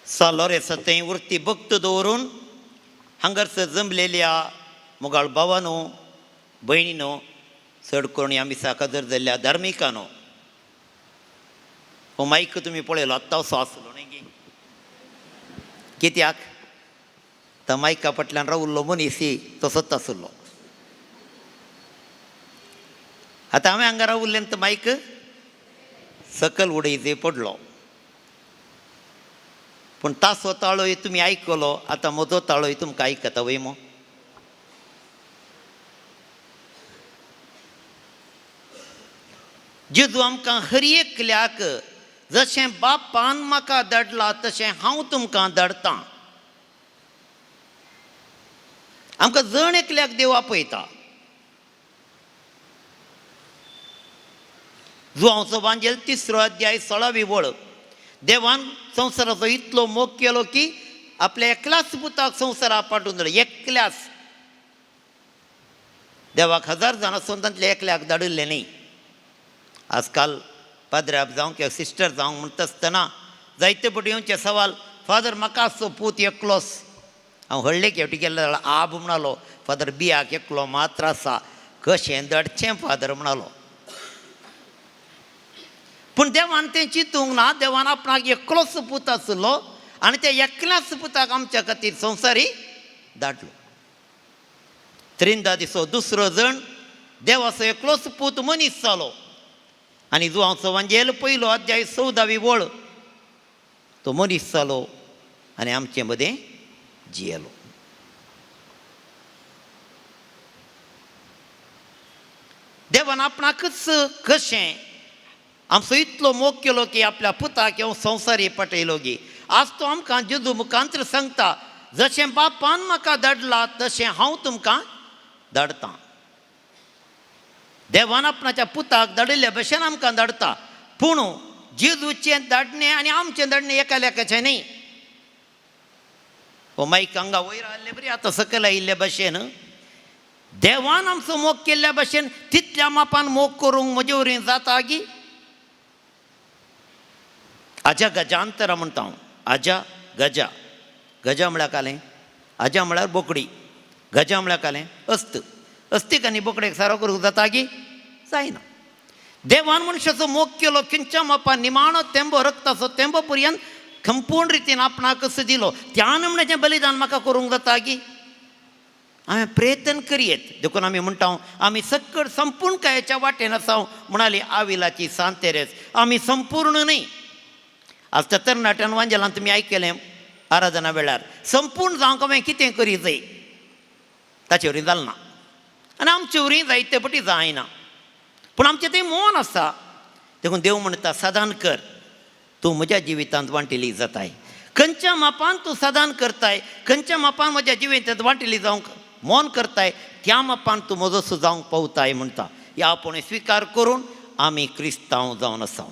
सालोरेसा थंय उरती भक्त दवरून हांगासर जमलेल्या मोगाळ भावानो, भयणीनो, चड करून ह्या मिसाक हजर जाल्ल्या धार्मिकानो, हो मायक तुमी पळयलो आत्तां असो आसलो न्ही गे? कित्याक तो मायका फाटल्यान रावल्लो मनीस तसोच आसलो. आतां हांवें हांगा रावल्लें तो मायक सकल उडय पडलो. पूण तासो ताळोय तुमी आयकलो, आतां म्हजो ताळोय तुमकां आयकता वय मो? जेजू आमकां हर एकल्याक जशें बापान म्हाका धाडला तशें हांव तुमकां धाडटां. आमकां जण एकल्याक देव आपयता. जुवांवचो वांजेल 3रो अध्याय 16वी वळ. देवान संवसाराचो इतलो मोग केलो की आपल्या एकल्याच पुताक संवसारा पाठोवन दिलो. एकल्याच. देवाक 1000 जाण आसून तांतल्या एकल्याक धाडिल्लें न्ही. आजकाल पाद्र्याब जावं किंवा सिस्टर जावं म्हणटा आसतना जायते फावटी येवचें सवाल, फादर म्हाका आसचो पूत एकलोच. हांव व्हडले खेवटी गेल्लो जाल्यार आब म्हणालो, फादर बियाक एकलो मात्र आसा, कशें धाडचें फादर म्हणालो. पूण देवान तें चिंतूंक ना. देवान आपणाक एकलोच पूत आसलो आनी त्या एकल्याच पुताक आमच्या खातीर संवसारी धाडलो. त्रिंदा दिसो दुसरो जण देवाचो एकलोच पूत मनीस जालो आनी जुवांचो वांजेल 1 अध्याय 14वी वळ तो मनीस जालो आनी आमचे मदें जियेलो. देवान आपणाकच कशें आमचो इतलो मोग केलो की आपल्या पुताक येवन संवसारी पाठयलो गी. आज तो आमकां जेजू मुखांतर सांगता, जशें बापान म्हाका धाडला तशें हांव तुमकां धाडटां. देवान आपणाच्या पुताक धाडिल्ल्या भशेन आमकां धाडटा. पूण जेजूचें धाडणें आनी आमचें धाडणें एका लेखाचें न्ही. हो मायक हांगा वयर आयिल्ले बरी आतां सकयल आयिल्ले भशेन देवान आमचो मोग केल्ल्या भशेन तितल्या मापान मोग करूंक म्हजे वरवीं जाता गी? आजा गजांतरा म्हणटा हांव. आजा गजा, गजा म्हळ्यार कालें, आजा म्हळ्यार बोकडी, गजा म्हळ्यार कालें अस्त. अस्तीक आनी बोकडेक सारो करूंक जाता गी? जायना. देवान मनशाचो मोग केलो खंयच्या मापान निमाणो तेंबो रक्ताचो तेंबो पर्यंत संपूर्ण रितीन आपणाकच दिलो. त्या नमण्याचें बलिदान म्हाका करूंक जाता गी? हांवें प्रयत्न करयेत. देखून आमी म्हणटा आमी सक्कड संपूर्ण कायाच्या वाटेन आसा म्हणाली आविलाची सांत तेरेज. आमी संपूर्ण न्ही. आज त्या तरणाट्यान वांजेलान तुमी आयकलें आराधना वेळार संपूर्ण जावंक हांवें कितें करी जाय ताचे वरी जालें ना आनी आमचे वरी जायते पटी जायना. पूण आमचें तें मन आसा. देखून देव म्हणटा सादान कर, तूं म्हज्या जिवितांत वांटेली जाताय. खंयच्या मापान तूं सादान करताय, खंयच्या मापान म्हज्या जिवितांत वांटेली जावंक मन करताय, त्या मापान तूं म्हजोसो जावंक पावताय म्हणटा. ह्या आपोवणें स्विकार करून आमी क्रिस्तांव जावन आसा.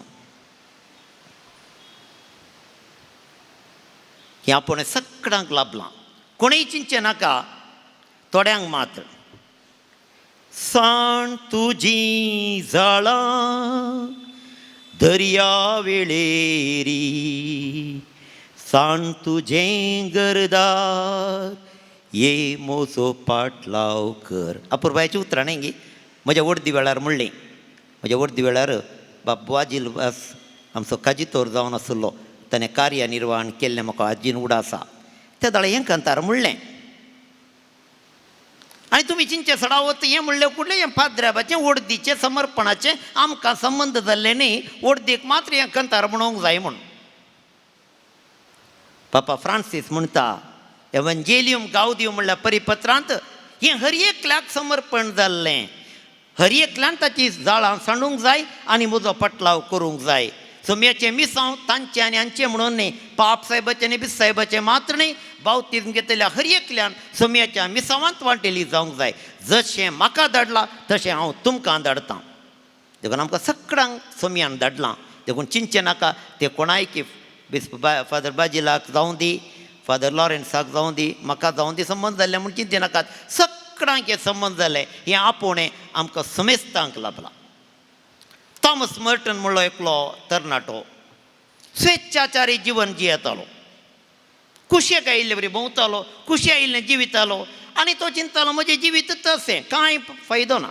हें आपोवणें सगळ्यांक लाभलां. कोणूय चिंतचें नाका, थोड्यांक मात्र. सांड तुजी जाळां दर्या वेळेरी, सांड तुजें गरदार ये म्हजो पाटलाव कर. अपुरबायची उतरां न्ही गी. म्हज्या वडदी वेळार म्हणलें, म्हज्या वडदी वेळार बाब वाजील आमचो काजितोर जावन आसलो, ताणें कार्य निर्वहण केल्लें म्हाका आजीन उडा आसा. त्या दाळे हें कांतार म्हणलें आनी तुमी चिंचे सडावत हें म्हणलें कुडलें हें पाद्र्याबाचें वडदीचें समर्पणाचें आमकां संबंद जाल्लें न्ही, वडदीक मात्र हें कांतार म्हणूंक जाय म्हूण. पापा फ्रांसीस म्हणटा एवंजेलियम गावदियो म्हणल्यार परिपत्रांत हें हर एकल्याक समर्पण जाल्लें. हर एकल्यान ताची जाळां सांडूंक जाय आनी म्हजो पटलाव करूंक जाय. सोम्याचें मिसांव तांचें आनी हांचें म्हणून न्ही, पाप साहेबाचें आनी बीस साहेबाचें मात्र न्ही, बावतीज्म घेतल्या हर एकल्यान सोम्याच्या मिसांवांत वांटेली जावंक जाय. जशें म्हाका धाडलां तशें हांव तुमकां धाडटां. देखून आमकां सगळ्यांक सोम्यान धाडलां. देखून चिंतचें नाका तें कोणायकी बीस फादर बाजिलाक जावं दी, फादर लॉरेन्साक जावं दी, म्हाका जावं दी, संबंद जाल्ले म्हूण चिंतचें नाकात. सगळ्यांक हें संबंद जालें. हें आपोवणें आमकां समेस्तांक लाभलां. थॉमस मर्टन म्हणलो एकलो तरणाटो स्वेच्छाचारी जिवन जियेतालो. कुशेक आयिल्ले बरी भोंवतालो, कुशी आयिल्लें जिवितालो आनी तो चिंतालो म्हजें जिवीत तशें कांय फायदो ना.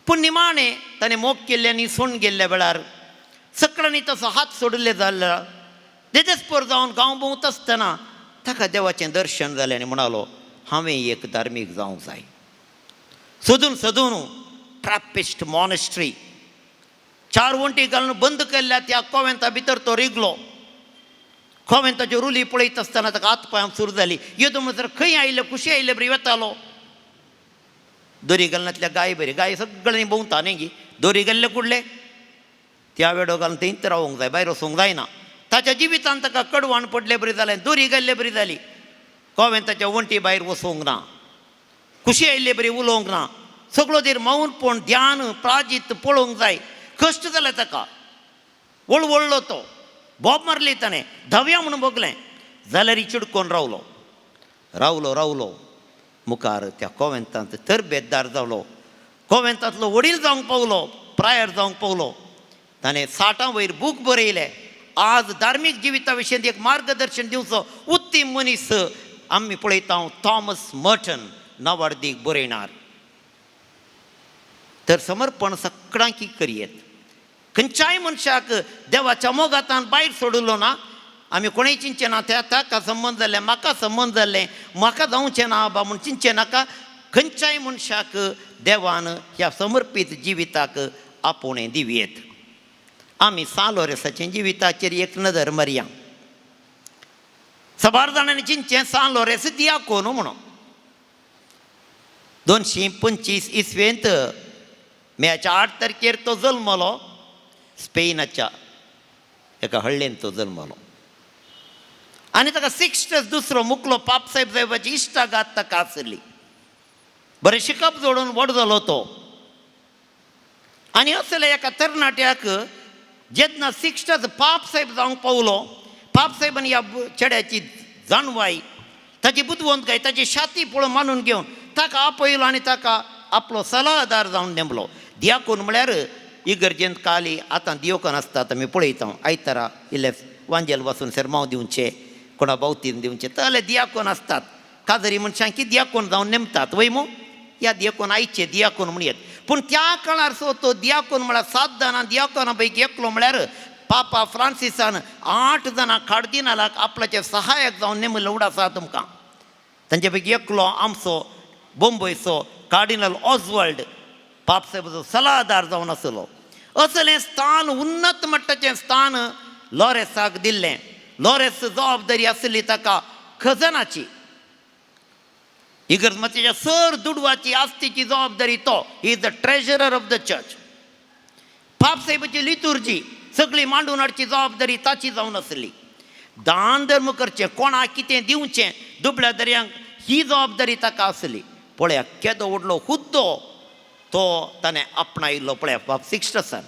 पूण निमाणें ताणें मोग केल्ले आनी सोण गेल्ल्या वेळार सगळ्यांनी तसो हात सोडिल्ले जाल्यार देदेस्पोर जावन गांव भोंवता आसतना ताका देवाचें दर्शन जालें आनी म्हणालो हांवें एक धार्मीक जावंक जाय. सोदून सोदून ट्रॅपिस्ट मॉनेस्ट्री चार वण्टी घालून बंद केल्ल्या त्या कोवेंता भितर तो रिगलो. कोवेंताच्यो रुली पळयत आसतना ताका हात पांय सुरू जाली. येदो म्हणसर खंय आयिल्ले खुशी आयिल्ले बरी वेतालो. दोरी घालनातल्या गाय बरी गाय सगळ्यांनी भोंवता न्ही गी, दोरी घाल्ले कुडले त्या वेडो घालून थंयच रावंक जाय, भायर वचूंक जायना. ताच्या जिवितान ताका कडवाण पडले बरी जालें, दोरी घाल्ले बरी जाली. कोवेंताच्या वण्टी भायर वचूंक ना, खुशी आयिल्ले बरी उलोवंक ना, सगळो धीर मौनपण ध्यान प्राजीत पळोवंक जाय. कश्ट जाले ताका, वळवळ्ळो तो, बोब मारली ताणें, धांवया म्हणून भोगलें जाल्यार चिडकोन रावलो रावलो रावलो. मुखार त्या कोवेंतांत तरबेतदार जालो, कोवेंतांतलो वडील जावंक पावलो, प्रायर जावंक पावलो. ताणें 60 वयर बूक बरयले. आज धार्मीक जिविता विशयेंत एक मार्गदर्शन दिवचो उत्तीम मनीस आमी पळयता थॉमस मर्टन नांवाडदीक बरयणार. तर समर्पण सगळ्यांकी करयेत. खंयच्याय मनशाक देवाच्या मोगातान भायर सोडलो ना. आमी कोणेय चिंतचें ना त्या ताका संबंद जाल्लें, म्हाका संबंद जाल्लें, म्हाका जावचें ना बा म्हूण चिंतचें नाका. खंयच्याय मनशाक देवान ह्या समर्पीत जिविताक आपोवणें दिवयेत. आमी सां लोरेसाचें जिविताचेर एक नदर मारया. साबार जाणांनी चिंतचें सां लोरेस दियाकोन म्हणून. 225 इसवेंत मेच्या 8 तारखेर तो जल्मलो. स्पेनाच्या एका हळ्ळेंत तो जल्मलो आनी ताका सिक्स्टस दुसरो मुकलो पापसाहेब साहेबाची इश्टागात ताका आसली. बरें शिकप जोडून व्हड जालो तो. आनी असल्या एका तरणाट्याक जेन्ना सिक्स्टस पापसाहेब जावंक पावलो, पापसाहेबान ह्या चेड्याची जाणवाय, ताची बुदवंतकाय, ताची शाती पळोवन मानून घेवन ताका आपयलो आनी ताका आपलो सलाहदार जावन नेमलो. दियाकून म्हळ्यार इगर्जेंत काली आतां दियोकन आसतात आमी पळयता, आयतारा इल्ले वांजेल वचून सेरमांव दिवचे, कोणा बावतीन दिवचे, तले दियाकोन आसतात. काजरी मनशां की दियाकोन जावन नेमतात वय मू, ह्या दियाकोन आयचे दियाकोन म्हणयेत. पूण त्या काळार सो तो दियाकोन म्हळ्यार 7 जाणां दियाकोना पैकी एकलो म्हळ्यार पापा फ्रांसिसान 8 जाणां कार्दिनालाक आपल्याचे सहायक जावन नेमिल्लो उड आसा तुमकां. तांचे पैकी एकलो आमचो बोंबयचो कार्डिनल ऑजवर्ल्ड पापसाहेबाचो सलाहदार जावन आसलो. असलें स्थान, उन्नत मट्टाचें स्थान लॉरेसाक दिल्लें. लॉरेस जबाबदारी आसली ताका खजनाची, इगर्ज मातयेच्या सर दुडवाची आस्तीची जबाबदारी तो. He is the treasurer of the church. पापसाहेबाची लितुर्जी सगळी मांडून हाडची जबाबदारी ताची जावन आसली. दान धर्म करचें, कोणाक कितें दिवचें दुबळ्या दर्यांक, ही जबाबदारी ताका आसली. पळया केदो व्हडलो हुद्दो तो ताणें आपणायिल्लो पळया बाब सिक्स्टसान.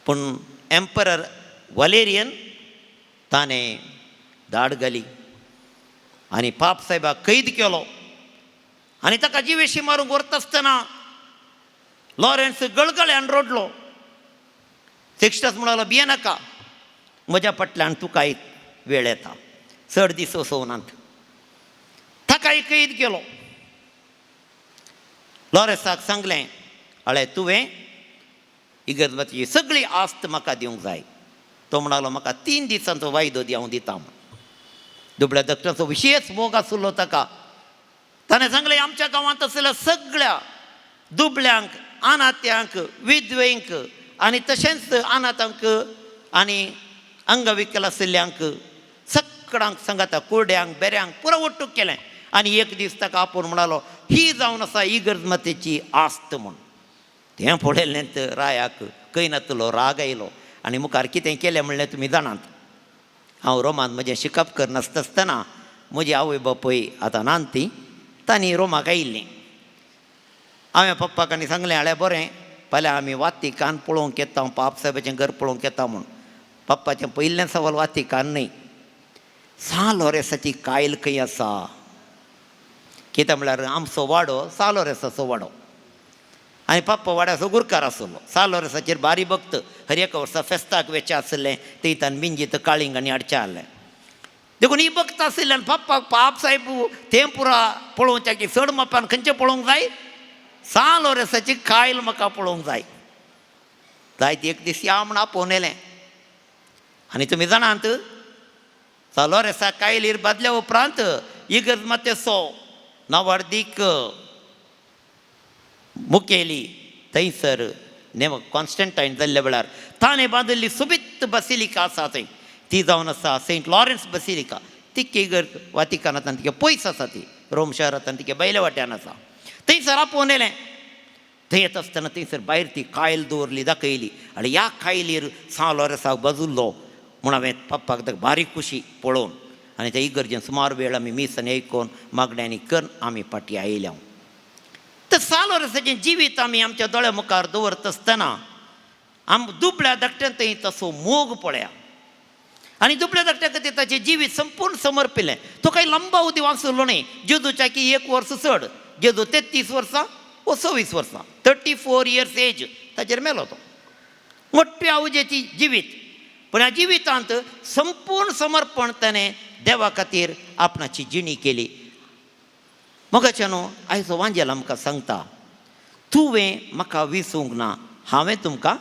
पूण एम्परर वलेरियन ताणें धाड घाली आनी पापसाहेबाक कैद केलो आनी ताका जिवेशी मारूंक व्हरता आसतना लॉरेन्स गळगळ्यान रडलो. सिक्स्टस म्हणालो भियेनाका, म्हज्या फाटल्यान तुका एक वेळ येता, चड दीस वसोवनात. ताकाय कैद केलो. लॉरेन्साक सांगलें, अळे तुवें इगर्ज सगळी आस्त म्हाका दिवंक जाय. तो म्हणालो म्हाका 3 दिसांचो वायदो दी, हांव दिता म्हूण. दुबळ्या दक्षाचो विशेश मोग आसलो ताका. ताणें सांगलें आमच्या गांवांत आशिल्ल्या सगळ्या दुबळ्यांक, अनाथ्यांक, विधवेंक आनी तशेंच अनाथांक आनी अंगविकल आशिल्ल्यांक सगळ्यांक सांगाता, कुरड्यांक बेऱ्यांक पुरो ಒಟ್ಟುक केलें. आनी एक दीस ताका आपोवन म्हणालो ही जावन आसा इगर्ज मातेची आस्त म्हूण. तें पळयलें तर रायाक खंय नातलो राग आयलो आनी मुखार कितें केलें म्हणलें तुमी जाणात. हांव रोमान म्हजें शिकप करनासता आसतना म्हजी आवय बापूय आतां नान ती तांणी रोमाक आयिल्लीं. हांवें पप्पाक आनी सांगलें हाळ्या बरें फाल्यां आमी वातिकान पळोवंक येता, पापसाहेबाचें घर पळोवंक येता म्हूण. पप्पाचें पयलें सवाल वातिकान न्हय, सां लोरेसाची कायल खंय आसा? कितें म्हळ्यार आमचो वाडो सां लोरेसाचो वाडो आनी पप्पा वाड्याचो गुरकार आसलो. सां लोरेसाचेर बारी भक्त हर एका वर्सा फेस्ताक वेचें आसलें, थंय ताणें मिंजीत काळींग आनी हाडचें आहलें. देखून ही भक्त आशिल्ल्यान पप्पाक पाप साहेब तें पुरा पळोवच्या की चड मापान खंयचें पळोवंक जाय, सान लोरेसाची कायल म्हाका पळोवंक जाय. जायती एक दीस या म्हण आपोवन येलें. आनी तुमी जाणात, सान लोरेसा कायलीर बादल्या उपरांत इगर्ज मातेसो नवार्दीक मुखेली थंयसर नेमक कॉन्स्टंटायन जाल्ल्या वेळार ताणें बांदिल्ली सोबीत बसिलिका आसा थंय, ती जावन आसा सेंट लॉरन्स बसिलिका. ती इगर्ज वातिकानांतल्यान तिके पयस आसा, ती रोम शहरांतल्यान तिके भायल्या वाट्यान आसा. थंयसर आपोवन येलें. थंय येता आसतना थंयसर भायर ती कायल दवरली, दाखयली आनी ह्या कायलीर सान लॉरेसाक बाजुल्लो म्हूण हांवें पप्पाक बारीक खुशी पळोवन आनी त्या इगर्जेन सुमार वेळ आमी मीस आनी आयकोन मागण्यांनी करून आमी फाटीं आयल्या. तर सान लोरेसाचें जिवीत आमी आमच्या दोळ्या मुखार दवरता आसतना आम दुबळ्या धाकट्यान थंय तसो मोग पळया आनी दुबळ्या धाकट्या खातीर ताचें जिवीत संपूर्ण समर्पिल्लें. तो कांय लंबा उदी वाचलो न्हय, जेजूच्या की एक वर्स चड, जेजू 33 वर्सां वो 26 वर्सां, 34 इयर्स एज ताचेर मेलो तो. मोठ्या आवजेची जिवीत, पूण ह्या जिवितांत संपूर्ण समर्पण ताणें देवा खातीर आपणाची जिणी केली. मोगाच्यानो, आयचो वांजेल आमकां सांगता, तुवें म्हाका विसूंक ना, हांवें तुमकां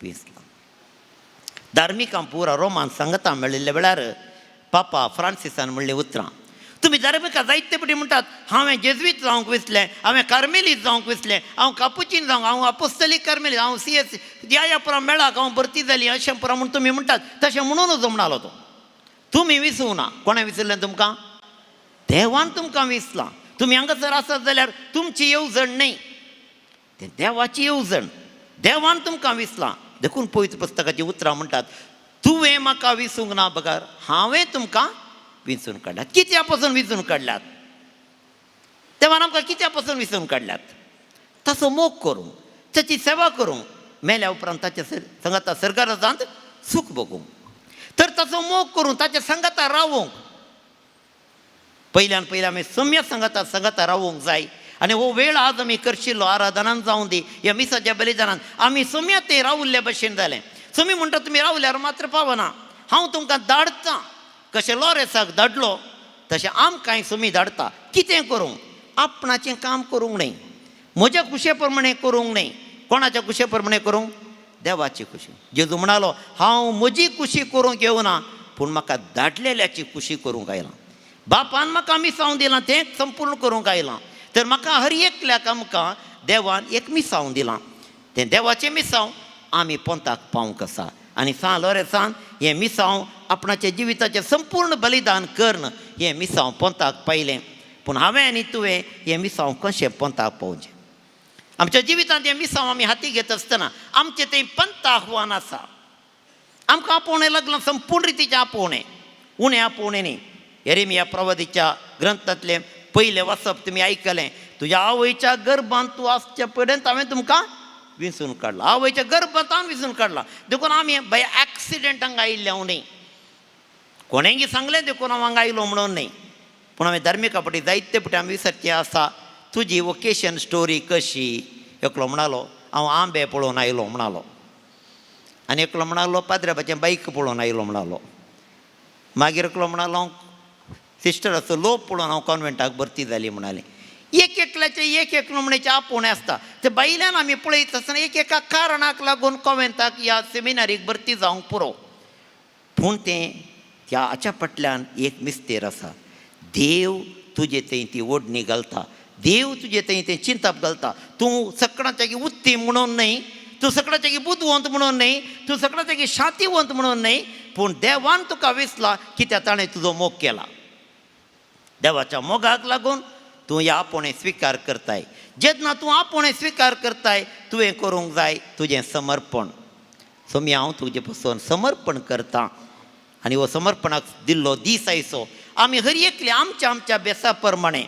विसलां. धार्मिकां पुरा रोमान सांगता मेळिल्ल्या वेळार पापा फ्रांसिसान म्हणलीं उतरां, तुमी धार्मिकां जायते पटी म्हणटात हांवें जेज्वीत जावंक विसलें, हांवें कार्मेलीत जावंक विसलें, हांव कापुचीन जावंक, हांव आपोस्तलीक कार्मेलीत, हांव सी एस ह्या ह्या पुरा मेळाक हांव भरती जाली अशें पुरा म्हूण तुमी म्हणटात. तशें म्हणूनच म्हणालो तो, तुमी विसूंक ना. कोणें विसरलें तुमकां? देवान तुमकां विसलां. तुमी हांगासर आसत जाल्यार तुमची येवजण न्हय, तें देवाची येवजण. देवान तुमकां विसलां. देखून पवित्र पुस्तकाचीं उतरां म्हणटात, तुवें म्हाका विसूंक ना बगर हांवें तुमकां विंचून काडल्यात. कित्या पासून विंचून काडल्यात? देवान आमकां कित्या पासून विंचून काडल्यात? ताचो मोग करूंक, ताची सेवा करूंक, मेल्या उपरांत ताच्या सांगाता सर्गाराजांत सूख भोगूंक. तर ताचो मोग करूंक, ताच्या सांगाता रावूंक, पयल्यान पयलीं आमी सम्य सांगाता सांगाता रावूंक जाय. आनी हो वेळ आज आमी करशिल्लो आराधनान जावं दी ह्या मिसाच्या बलिदानान आमी सम्या ते रावल्ल्या भशेन जालें. सुमी म्हणटा तुमी रावल्यार मात्र पावना, हांव तुमकां धाडटां. कशें लॉरेसाक धाडलो तशें आमकांय सुमी धाडटा. कितें करूंक? आपणाचें काम करूंक न्हय, म्हज्या खुशे प्रमाणें करूंक न्हय. कोणाच्या खुशे प्रमाणें करूंक? देवाची खुशी. जेजू म्हणालो, हांव म्हजी खुशी करूंक येवना, पूण म्हाका धाडलेल्याची खुशी करूंक आयलां. बापान म्हाका मिसांव दिलां तें संपूर्ण करूंक आयलां. तर म्हाका हर एकल्याक आमकां देवान एक मिसांव दिलां, तें देवाचें मिसांव आमी पोंताक पावंक आसा. आनी सान लोरेसान हें मिसांव आपणाच्या जिविताचें संपूर्ण बलिदान करून हें मिसांव पोंताक पायलें. पूण हांवें आनी तुवें हें मिसांव कशें पोंताक पावचें? आमच्या जिवितांत हें मिसांव आमी हाती घेत आसतना आमचें तें पंत आव्हान आसा. आमकां आपोवणें लागलां, संपूर्ण रितीचें आपोवणें, उणें आपोवणें न्ही. येरेमिया प्रवादीच्या ग्रंथांतलें पयलें वाचप तुमी आयकलें, तुज्या आवयच्या गर्भांत तूं आसच्या पर्यंत हांवें तुमकां विंचून काडला. आवयच्या गर्भांत हांवें विंचून काडला. देखून आमी बाय एक्सिडंट हांगा आयिल्ले हांव न्ही, कोणेंगी सांगलें देखून हांव हांगा आयलो म्हणून न्ही. पूण हांवें धार्मिका फाटी जायते फाटी आमी विसरचें आसा, तुजी वोकेशन स्टोरी कशी? एकलो म्हणालो हांव आंबे पळोवन आयलो म्हणालो, आनी एकलो म्हणालो पाद्र्याबाचें बायक पळोवन आयलो म्हणालो, मागीर एकलो म्हणालो हांव सिस्टराचो लोप पळोवन हांव कॉन्वेंटाक भरती जाली म्हणाली. एक एकल्याचें एक एक नमणेचें आपोवणें आसता. ते बायल्यान आमी पळयत आसतना एक एका कारणाक लागून कॉन्वेंटाक ह्या सेमिनारीक भरती जावंक पुरो, पूण तें त्या हाच्या फाटल्यान एक मिस्तेर आसा. देव तुजे थंय ती ओडणी घालता, देव तुजे थंय तें चिंतप घालता. तूं सगळ्यांच्या उत्तीम म्हणून न्हय, तूं सगळ्यांच्या बुदवंत म्हणून न्हय, तूं सगळ्यांच्या शांतीवंत म्हणून न्हय, पूण देवान तुका विसला कित्याक ताणें तुजो मोग केला. देवाच्या मोगाक लागून तूं ह्या आपोवणें स्विकार करताय. जेन्ना तूं आपोवणें स्विकार करताय तुवें करूंक जाय तुजें समर्पण. सोमी हांव तुजे पसून समर्पण करतां. आनी हो समर्पणाक दिल्लो दीस आयचो आमी हर एकले आमच्या आमच्या बेसा प्रमाणें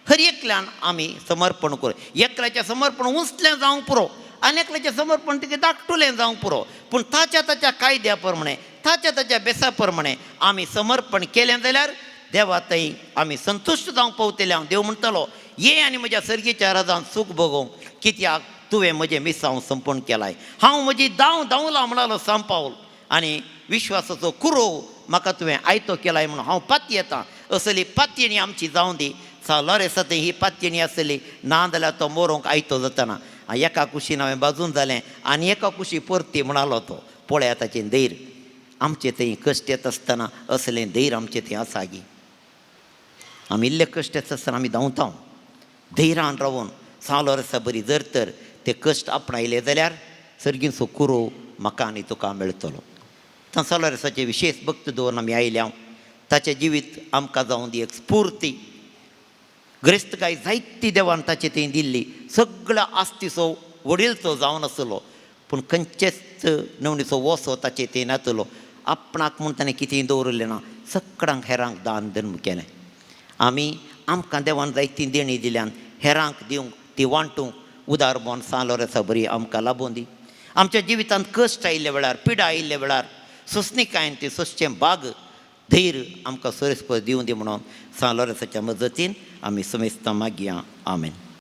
हर एकल्यान आमी समर्पण करूं. एकल्याचें समर्पण उंचलें जावंक पुरो आनी एकल्याचें समर्पण तिका धाकटुलें जावंक पुरो, पूण ताच्या ताच्या कायद्या प्रमाणें ताच्या ताच्या बेसा प्रमाणें आमी समर्पण केलें जाल्यार देवा थंय आमी संतुश्ट जावंक पावतले. हांव देव म्हणटलो ये आनी म्हज्या सर्गीच्या राजान सूख भोगोवंक, कित्याक तुवें म्हजें मिसांव संपूर्ण केलाय. हांव म्हजी धांव धांवला म्हणालो सांपावल आनी विश्वासाचो कुरोव म्हाका तुवें आयतो केलाय म्हणून हांव पातयेतां. असली पातयेणी आमची जावं दी. सा लोरेसा थंय ही पातयेणी आसली ना जाल्यार तो मरोंक आयतो जाताना. एका कुशीन हांवें बाजून जालें आनी एका कुशी परती म्हणालो तो. पळया ताचें धैर्य. आमचें थंय कश्ट येता आसतना असलें धैर्य आमचें थंय आसा गी? आमी इल्ले कश्ट येता आसतना आमी धांवता. धैर्यान रावून सा लोरेसा बरी जर तर ते कश्ट आपणायले जाल्यार सर्गीचो कुरो म्हाका आनी तुका मेळटलो. सा लोरेसाचे विशेश भक्त दवरून आमी आयल्या. ताचें जिवीत आमकां जावं दी एक स्फूर्ती. ग्रेस्तकाय जायती देवान ताचे थंय दिल्ली. सगळ्या आस्तीचो वडीलचो जावन आसलो पूण खंयचेच नवणीचो वसो ताचे थंय नातलो. आपणाक म्हूण ताणें कितेंय दवरिल्लें ना, सगळ्यांक हेरांक दान धर्म केलें. आमी आमकां देवान जायती देणी दिल्यान हेरांक दिवंक ती वांटूंक उदार मन सा लोरेसा बरी आमकां लाबूं दी. आमच्या जिवितांत कश्ट आयिल्ल्या वेळार, पिडा आयिल्ल्या वेळार सोंसणीकायेन ती सोंसचें बाग धैर्य आमकां सोरेस्पर दिवं दी म्हणून सा लोरेसाच्या मजतीन आमी समेस्तां मागया. आमेन.